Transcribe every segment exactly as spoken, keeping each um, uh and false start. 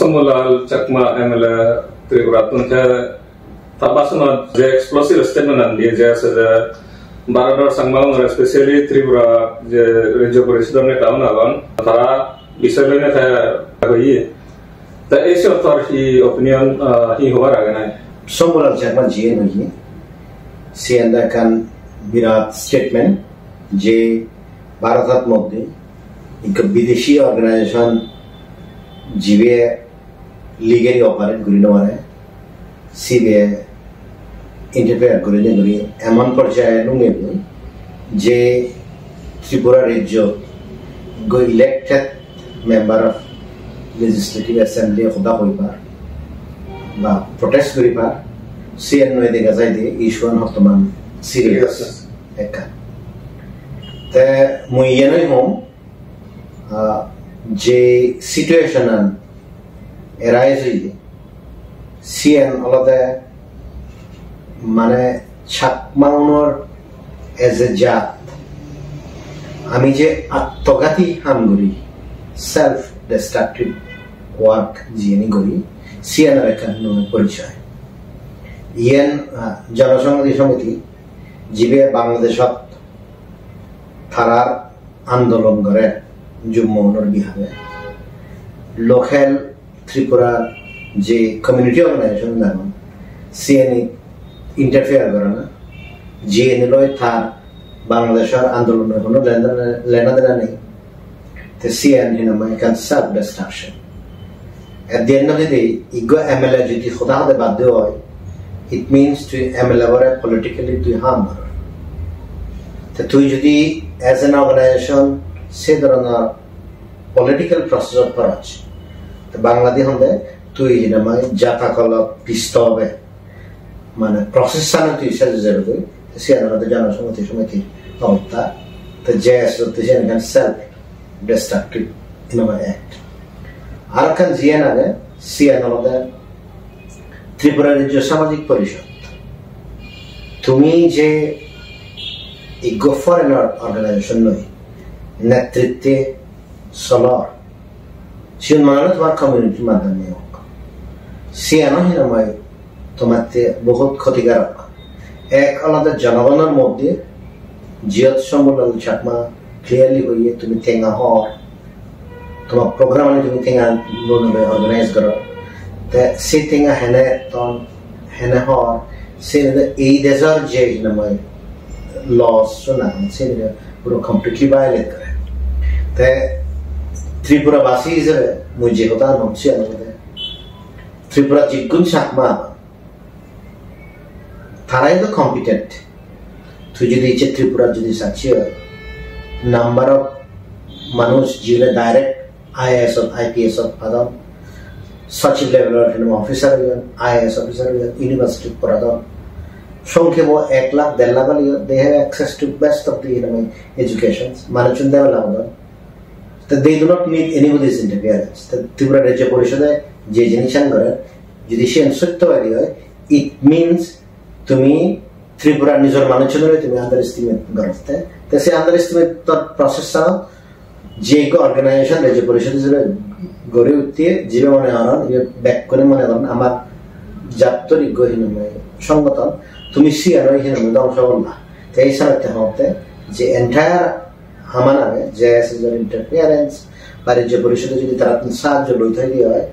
Shambhu Lal Chakma M L A Tripura tun te ta bhashanot je explosive statement an diye je ase je Bharat ar Changma unore, specially Tripura je Rajya Parishador neta un agon, tara bishoy loi ne te hoye. Ta ei se tor hi opinion, ah, hi hobar age nai? Shambhu Lal Chakma jiyen hoye, siyen do ekkan birat statement je Bharotot moddhe ekko bideshi organization jibe legally operate guri no pare, sibe interfere gurinei guri emon porjaye lungegoi je Tripura rajyo go elected member of Legislative Assembly hoda hoi par ba protest guri par, siyen noi dega jai de issue an hottoman serious ekkan. Te mui iyen oi hom, ah, je situation an arise oye, siyen olode mane Chakmaunor as a jat ami je attogati ham guri, self destructive work jiyeni guri, siyenor ekkan nuo porichoy. Iyen, ah, Jonosonghoti Somiti jibe Bangladeshot tarar andolon gore, Jummo unor bihabe. Local Tripura je community organization agon, siyeni interfere gorana, jiyeni loi tar Bangladeshor andolonor hono lena, lena dena nei. Te siyan hinamai ekkan self destruction. At the end of the day, iggo M L A jodi hoda hode baddo oi, it means tui M L A bore politically tui harm goror. Te tui jodi as an organization se dhoronor political process ot poroj, te Bangla di honde tui hinamai jata kolot pisto obe. Mane process ano tui seje jebe goi, te siyan olode Jonosonghoti Somitir obosta, te J S S te siyan ekkan self destructive in our act. Ar ekkan jiyan age, siyan olode Tripura Rajyo Samajik Porishod. Tumi je iggo foreigner organization noi, netritte solor, siyan mane tomar community maddhome ok. Siyano hinamai tomatte bohut khotikarok. Ek olode jonogonor moddhe, jiyot Shambhu Lal Chakma clearly hoye tumi tenga hor, tomar program ani tumi tenga loi organize goro. Te se tenga hene ton, hene hor, se ei dejor je hinamai laws suna, se puro completely violate gore. Te Tripura basi hijebe mui je hoda hom siyan olode Tripura jigun Chakma agon, tarai do competent. Tui jodi icche Tripura jodi sacche oi, number of manuj jiyune direct I A S ot, I P S ot padon, Sachiv level or hinamai officer oyon, I A S officer oyon, university poradon. Songkhebo ek lakh, der lakh oleyo, they have access to best of the, you know, educations. Manuchun develop odon. That they do not need anybody's interference. Te Tripura Rajya Porishode je jinissan gore, jodi siyan sotto oi, it means tumi Tripura nijor manuchunore tumi underestimate gorotte. Te se underestimate tor process ano je ekko organization, Rajya Porishod hijebe gori utte, jibe mone horon, ibe bekkune mone horon amar jattor ekko hinamai songothon, tumi siyanore hinamai dhongso gorla. Te ei senotte hotte je entire haman age, J S S or interference, ba Rajya Porishode jodi tarattun sahajjo loi thai de oi,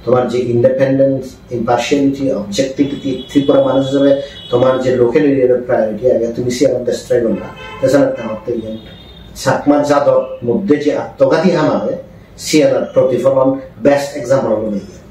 tomar je independence, impartiality, objectivity, Tripura manuj hijebe tomar je local area priority age, tumi siyan destroy gorla. Te senotte hotte iyen Chakma jador moddhe je attoghati ham age, siyanor protifolon best example olo iyen.